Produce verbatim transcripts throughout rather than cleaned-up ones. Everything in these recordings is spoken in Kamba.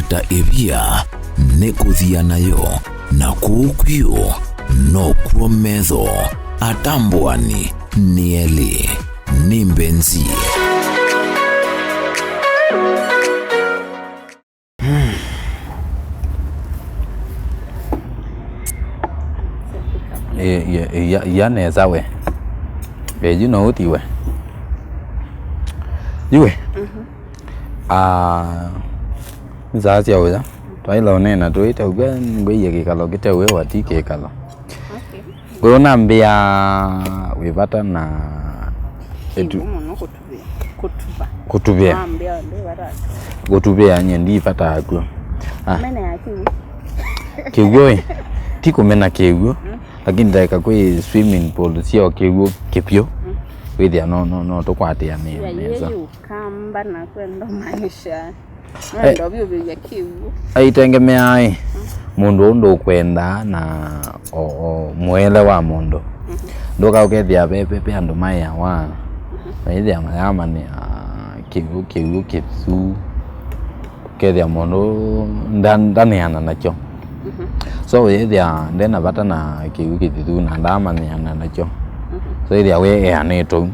Ta ĩvia nĩkũthia nayo, na kũu kwĩũ nokw'o metho. Atambũani nĩ elĩ, nĩ mbenzi. Ĩ, ĩ, ĩ, ya, ya nesa we. Ĩ, yu no ũthi we. Yu we. Mhm. Ah, nĩ saa sya ũya. Twaĩle ũneena tũĩ ta ũkw'a ngwĩie kĩkalo kĩteũĩwa ti kĩkalo. Okay. Kwĩ ũnambĩa wĩ vata na ĩtu. Kĩw'ũ mũno kũtuvĩa. Kũtuva. Kũtuvĩa. Wambĩa ndĩ vata. Kũtuvĩa nye ndi vata akw'o. Ah. Mene ya kĩw'ũ. Kĩw'ũ ĩ. Ti kũmena kĩw'ũ. Mm. Lakini ndaĩka kwĩ swimming pool syo kĩw'ũ kĩvyũ. Mm. Wĩthĩa no, no, no tũkwatĩanĩe nesa. Yeye yukamba na kwenda maanisha. Eh. Ndio vyovyo vya kĩw'ũ. Aitengemeaa ĩ, mũndũ ũndũ ũkwendaa na o, o, mũele wa mũndũ. Mhm. Ndũka ũkethĩa ve, ve, ve andũ maĩawa, maĩthĩa mayamanĩa kĩw'ũ, kĩw'ũ kĩsu. Ũkethĩa mũndũ nda-, ndanĩana nakyo. Mhm. So ũyĩthĩa ndena vata na kĩw'ũ kĩthithu na ndaamanĩana nakyo. Mhm. So ĩthĩa wĩ eanĩtũ.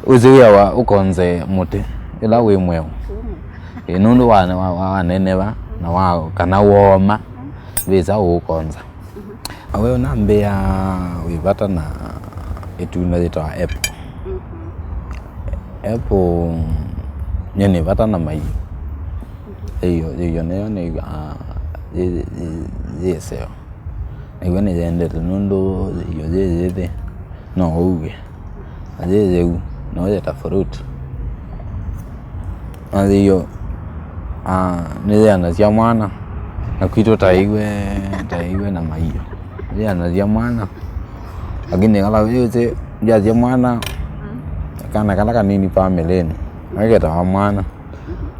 Wĩsĩ wĩawa ũkonze mũtĩ ĩla wĩ mweũ. Ĩ, nũndũ wa, wa, wa, waneneva na wa, kana wooma, wĩsa ũũkonza. Awe ũnambĩa wĩ vata na ĩtunda yĩtawa apple. Apple nye nĩ vata na maiũ. Ĩyo, ĩyo nĩyo nĩ, ah, yĩ, yĩ, yĩ, yĩseo. Naĩw'a nĩyendete nũndũ yo yĩ yĩthĩ, no ũue. Na yĩ yĩu, no yĩ ta fruit. Na yĩyo, ah, nĩyĩanasya mwana. Na kwitũ taĩw'e, taĩw'e na maiũ. Yĩanasya mwana. Lakini kala yĩsĩ, yasya mwana, kana kala kanini famĩlĩnĩ, naketawa mwana.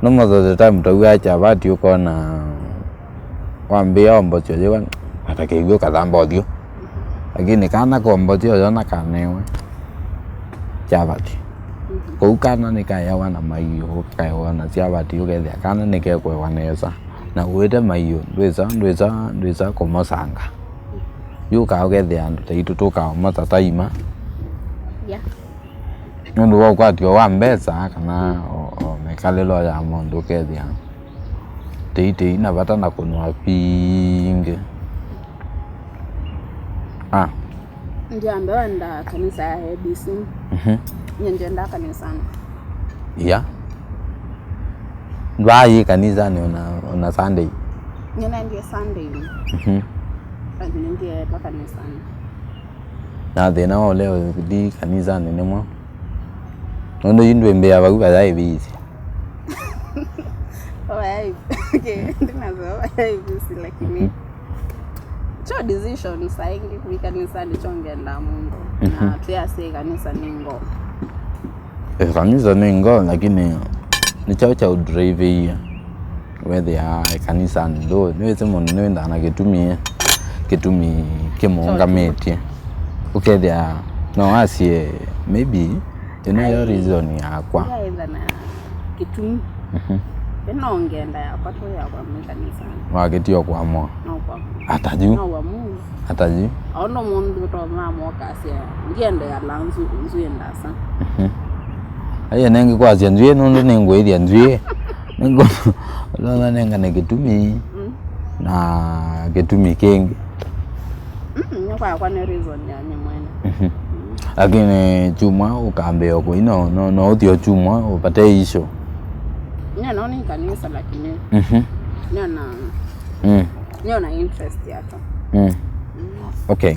No most of the time taw'aa chavati ũkona wambĩĩa ombosyo yĩwa, ata kĩw'ũ kathamba ũthyũ. Lakini kana kombosyo yona kanewe chavati. Kũu kana nĩkaeawa na maiũ, kaeawa na chavati, ũkethĩa kana nĩkekũewa nesa. Na ũĩte maiũ, ndwĩsa, ndwĩsa, ndwĩsa kũmosanga. Yu ũkaa ũkethĩa andũ taitũ tũkaomosa taima. Yeah. Nũndũ wa ũkwatyo wa mbesa kana o, o mĩkalĩlo ya mũndũ ũkethĩa tĩitĩi na vata na kũnwa vingĩ. Ah. Ndia mbee wenda kanisa ya A B C. Mhm. Nye ndienda kanisani. Iya. Ndwaaĩ kanisani ona, ona Sunday? Nye naendie Sunday. Mhm. Lakini ndienda kanisani. Na thĩna wa ũlea ũthi kanisanĩ nĩ mwaũ? Nũndũ yu ndwĩmbĩa vau vayaĩ visi. Vayaĩ, okay, ndinasema vayaĩ visi, lakini cho decision saa ingĩ kwĩ kanisa nĩkyo ngendaa mũndũ. Mhm. Na twĩasya kanisa nĩ ngoo. Ĩkanisa nĩ ngoo, lakini nĩ kyaũ kyaũdriveie wethĩa ĩkanisanĩ? Ndũ nĩwĩsĩ mũndũ nĩwĩndaa na kĩtumi, kĩtumi kĩmũũngamĩtye. Ũkethĩa no asye, maybe ĩno yo reason yakwa. Yaĩthana kĩtumi. Mhm. Ĩno ngenda yakwa tu ya kwamwĩkanisa. Wakĩtio kwamwa. No kwamwa. Ata yu? No kwamwa. Ata yu? Aũndũ mũndũ tũtonya mokasya, ndiendea la nzu, nzu ĩ ndasa. Mhm. Aiye nengĩ kwasya nzw'ĩ nũndũ nĩngũĩthya nzw'ĩ. Nĩngũtona nengane kĩtumi. Mm. Na kĩtumi kĩngĩ. Mm, nĩ kwakwa nĩ reason ya nyie mwene. Mhm. Lakini kyumwa ũkambĩa kũi no, no, no ũthi o kyumwa ũpate issue. Nĩ no nĩ kanisa lakini. Mhm. Nĩ ona. Mm. Nĩ ona interest yake. Mm. Mm. Okay.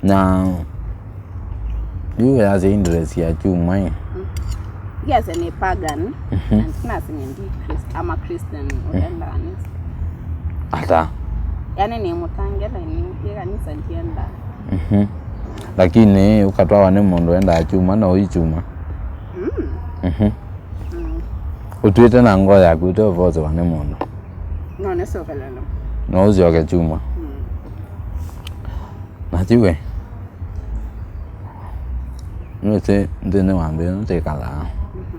Na yu yasya interest ya kyumwa ĩ. Mm. Yes, nĩ pagan. Mhm. And nasi nĩ ndi Christ, I'm a Christian, mm, ũtenda kanisa. Ata? Yani nĩ mũtange, lakini nĩ kanisa ndienda. Mhm. Lakini ũkatwawa nĩ mũndũ endaa kyumwa na ũi kyumwa. Mm. Mhm. Mm. Ũtwĩte na ngoo yaku ũteũvosewa nĩ mũndũ. No nĩsyokelele. No ũsyoke kyumwa. Mm. Na tiwe. Nĩwĩsĩ nthĩnĩ wa nthĩ ĩno twĩkalaa. Mhm.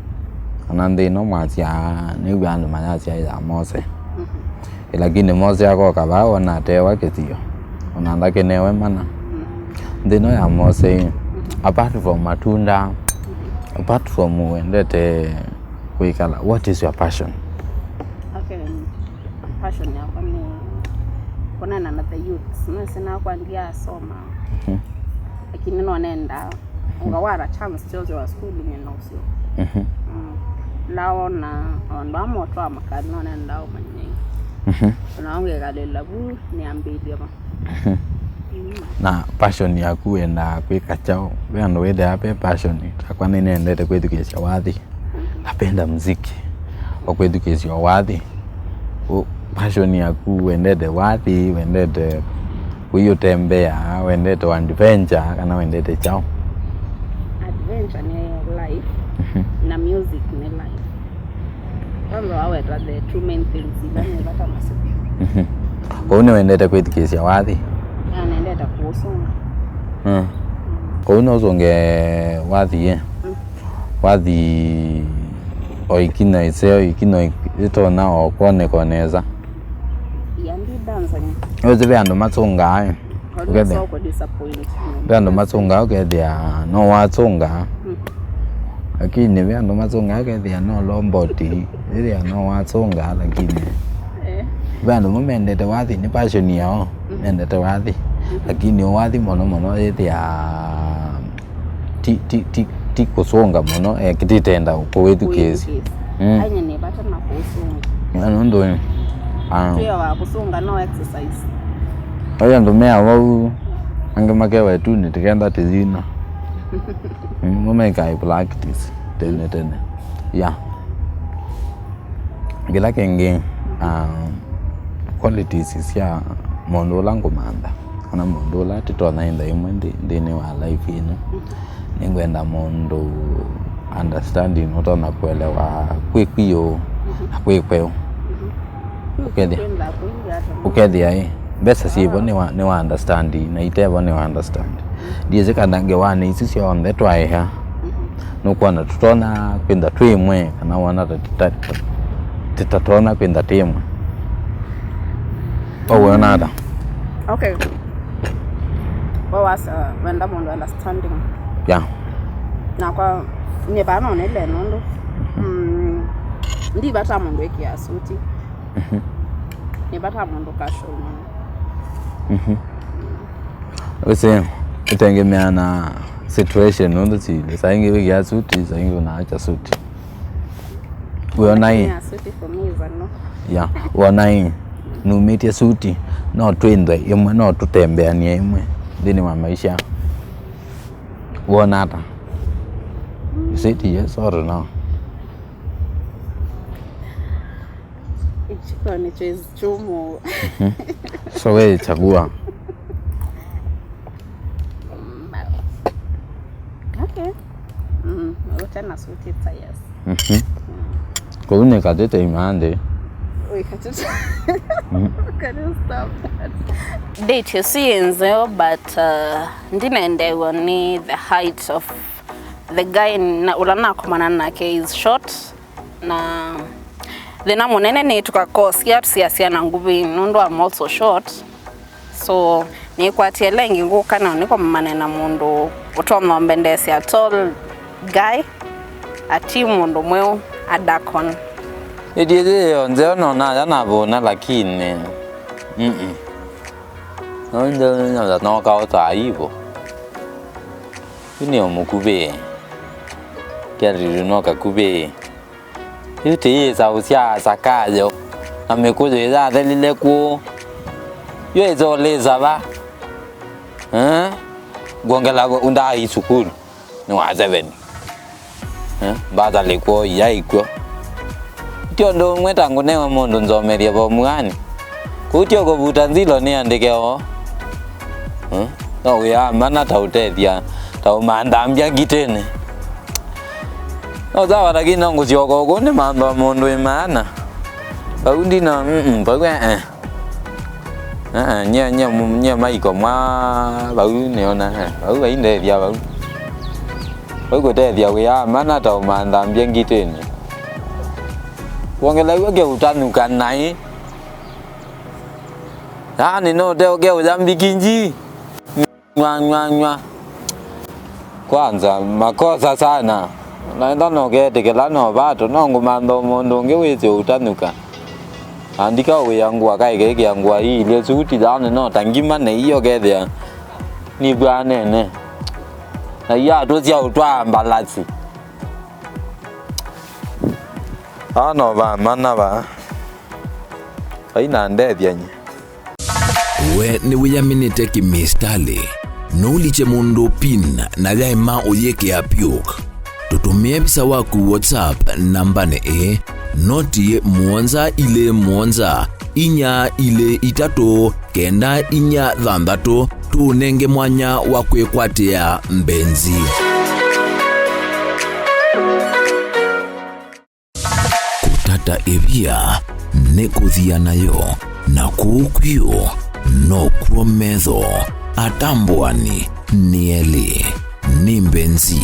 Ona nthĩ ĩno mwasya, nĩw'a andũ mayasya ya Mose. Lakini Mose akoka vaa, ona atewa kĩsio, ona ndakenewe mana. Nthĩ ĩno ya Mose, apart from matunda, apart from wendete kwĩkala, what is your passion? Okay, passion yakwa nĩ kũneena na the youths. Nĩsĩ nakwa ndiasoma, lakini no nenda ũngawara chance kyose wa school nĩ na ũseo. Ndaona andũ amwe twamaka no nenda ũmanye. Ona ngĩkalĩla vu nĩambĩĩlye va. Na passion yaku wendaa kwĩka kyaũ? Ve andũ wĩthĩaa ve passion, takwa nĩnendete kwĩthukĩĩsya wathi. Napenda mziki wa kwĩthukĩĩsya wathi. Passion yaku wendete wathi, wendete kũiũtembea, wendete adventure, kana wendete kyaũ? Adventure nĩ life, na music nĩ life. Kwanza waweta the two main things ila nĩ vata nasyo. Kwoou nĩwendete kwĩthukĩĩsya wathi? Na nendete kũũsũnga. Kwoou no ũsũnge wathi ĩ? Wathi o ĩkina ĩseo, ĩkina ĩtonya o kwoneka o nesa. Wĩsĩ ve andũ masũngaa ĩ? Ũkethĩa ve andũ masũngaa, ũkethĩa no wasũnga, lakini ve andũ masũngaa, ũkethĩa no lomboti, ĩthĩa no wasũnga, lakini ve andũ mo mendete wathi, nĩ passion yao, mendete wathi, lakini wathi mũno mũno yĩthĩa ti, ti, ti, ti kũsũnga mũno, eh, titenda kũwĩthukĩĩsya. Kũwĩthukĩĩsya. Mm. Aine nĩ vata na kũsũnga. Na nũndũ, ah, twĩawa kũsũnga no exercise. Vai andũ meawa ũu, angĩ makewa ĩtunĩ tĩkenda tĩyina. Mm, mo mekaa practice tene tene. Yeah. Kĩla kĩngĩ, ah, qualities sya mũndũ ũla ngũmantha, kana mũndũ ũla tũtonya ĩntha ĩmwe nthĩ, nthĩnĩ wa life ĩno, nĩngwenda mũndũ understanding ũtonya kũelewa kwĩ kwĩũ na kwĩ kweũ. Ũkethĩa, ũkethĩa ĩ, mbesa syĩvo nĩ wa, nĩ wa understand, na itevo nĩ wa understand. Ndiĩsĩ kana ngewanĩ isu syonthe twaĩa, nũkwona tũtonya kwĩtha twĩ ĩmwe, kana wona ta tũta-, tũtatonya kwĩtha twĩ ĩmwe. Ũwona ata? Okay. Wawasa wenda mũndũ understanding. Yeah. Nakwa nĩ vaa nonele nũndũ, mm, ndi vata mũndũ ĩkĩa suti. Nĩ vata mũndũ casual mũno. Wĩsĩ, ĩtengemeaa na situation, nũndũ ti saa ingĩ wĩkĩa suti, saa ingĩ ũnaacha suti. Wĩona ĩ? Yeah, suti for me is a no. Yeah, wĩona ĩ? Numĩtye suti, no twĩnthe ĩmwe, no tũtembeanĩe ĩmwe nthĩnĩ wa maisha. Wona ata? You say yes or no? Ichiko nĩcho is chumu. So we chagua. Okay. Mm, tena suti it's a yes. Kũu nĩ katĩte imandĩ. Wĩ katĩte. Can you stop that? Date ĩsu yĩ nzeo, but, uh, ndinendeew'a nĩ the height of the guy na, ũla nakomana nake is short. Na thĩna mũnene nĩ tũkakosia tũsiasya na nguvĩ nũndũ I'm also short. So nĩkwatie lengi ngũka na nĩkomane na mũndũ ũtonya ũmbendeesya tall guy, ati mũndũ mweũ adakon. Nĩtiĩthĩĩo nzeo nonaya navũna lakini mm-mm. Noinze noka ũtaa ivo. Yu nĩ ũmũkuvĩe. Kĩatĩtũ no kakuvĩe. Yu tĩyĩsa ũsyaasa kayo, na mĩkũyũ ĩyathelile kw'o. Yo ĩsa ũlĩsa va? Eh? Ngwongela ndaai sukulu, nĩ wa seven. Eh? Mbathalĩ kw'o iyaĩ kw'o. Ti ũndũ ũmwe ta ngũnewe mũndũ nzomethye form one. Kũu tyo kũvuta nzilo nĩandĩke oo. Hmm? No wĩa mana ta ũtethya, ta ũmanthambya ngitĩnĩ. No sawa, lakini no ngũsyoka ũkũ nĩ mantha mũndũ ĩ maana. Vau ndina, mm, vau, eh, eh. Eh, eh, nyie, nyie, nyie maiko mwa vau nĩona, eh, vau vaindethya vau. Vau kũtethya wĩa mana ta ũmanthambya ngitĩnĩ. Wongelaiwe keũtanũka naĩ. Yaani no teo keũya mbikinji. Nywa, nywa, nywa. Kwanza, makosa sana. Naenda no ketĩkĩla no vato, no ngũmantha mũndũ ũngĩ wĩsĩ ũtanũka. Andika wĩa ngũa kaĩ kekĩa ngũa iilye suti, yaani no ta ngima na iyo kethĩa nĩvwanene. Na iatũ sya ũtwaa mbalasi. Aa no vamana va. Vai na ndethya nye. We nĩwĩyaminĩte kĩmĩsitalĩ? Nũlikye mũndũ pin na yaema ũyĩkĩa puk. Tũtũmĩe visa waku WhatsApp nambanĩ ĩĩ, noti mũonza ilĩ mũonza, inya ilĩ itatũ, kenda inya thanthatũ, tũũnenge mwanya wa kwĩkwatĩa mbenzi. Kũtata ĩvia nĩ kũthia nayo, na kũu kwĩũ nokw'o metho atambũani nĩ elĩ. Nĩ mbenzi.